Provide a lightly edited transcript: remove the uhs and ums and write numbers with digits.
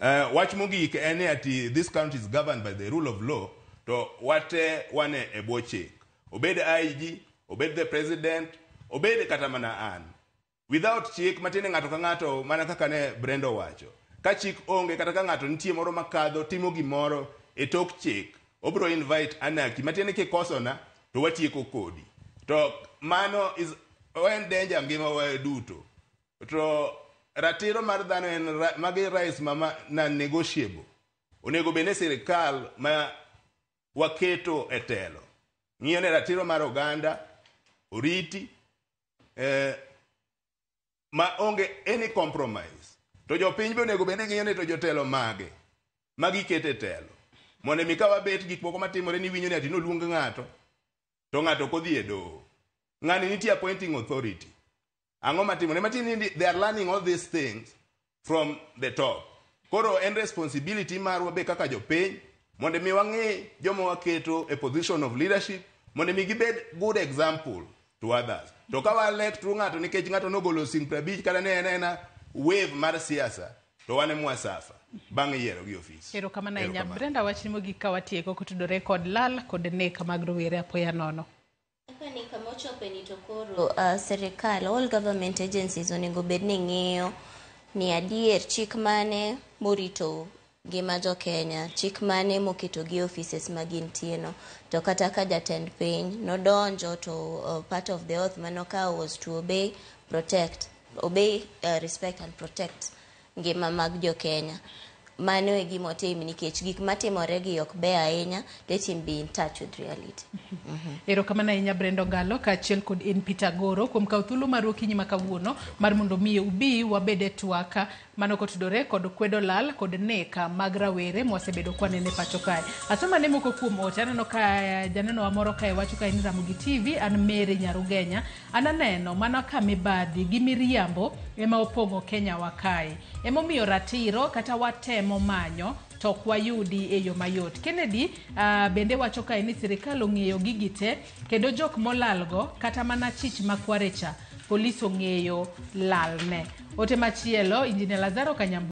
Wach mogik en ni ati this country is governed by the rule of law, to wate wan e bwo chik. Obed IG, obed the president, obed kata mana an. Without chik, matiende ng'ato ka ng'ato, mana kaka ne Brenda owacho. Ka chik onge, kata ka ng'ato nitie moro makadho timo gimoro e tok chik, obro invite anarchy. Matiende kikosona to watieko kodi. To mano is en danger ngimawa duto. To ratiro mar dhano en magi rights ma non-negotiable. Onego bed ni sirikal ma waketo e telo ng'iyo ne ratiro mar oganda oriti ma onge any compromise. To jopiny be onego bed ni ng'iyo ni to jotelo mage magiketo e telo mondo mi ka wabet gik moko matimore ni winjo ni ati noluong ng'ato to ng'ato ok odhi e doho. Ng'ani nitie appointing authority. Ang'o matimore? Matiende ni they are learning all these things from the top. Koro en responsibility marwa be kaka jopiny mondo mi wang'i joma waketo e position of leadership mondo mi gibed good example to others. To ka wa elect ng'ato nikech ng'ato nogolo siling 50 kata ne en ena wave mar siasa, to wan ema wasuffer bang' yiero gi ofis. Erokamano ahinya. Erokamano. Brenda, wachni mogik ka watieko kotudore kod lal kod nek mag rowere apoya nono. Ni kama ochope ni to koro sirikal, all government agencies onego bed ni ng'iyo ni adier chik mane morito ngima jo Kenya, chik mane moketo gi offices ma gintie no. To kata ka jatend piny nodonjo to part of the oath manokawo was to obey, protect, obey, respect and protect ngima mag jo Kenya. Mano e gima otim nikech gik matimore gi ok beyo ahinya. Let him be in touch with reality. Erokamano ahinya, Brenda Ogalo, kaachiel kod in Peter Goro, kuom kawo thuolo mar okinyi ma kawuono mar mondo mi ubi wabed e twak mano kotudore kod kwedo lal kod nek mag rawere mwasebedo kwanene pacho kae. Asoma ne moko kuom ote. Aneno ka janeno wa moro kae wacho kae ni Ramogi TV, an Mary Nyarugenya. An aneno mana ka mibadhi gi miriambo ema opong'o Kenya wa kae. Emomiyo ratiro kata watemo manyo to ok wayudi e yo mayot. Kennedy bende wacho kae ni sirikal ong'eyo gigi te kendo jok molalgo kata mana chich makware cha polis ong'eyo lalne. Ote machielo, Injinia Lazaro Kanyambu.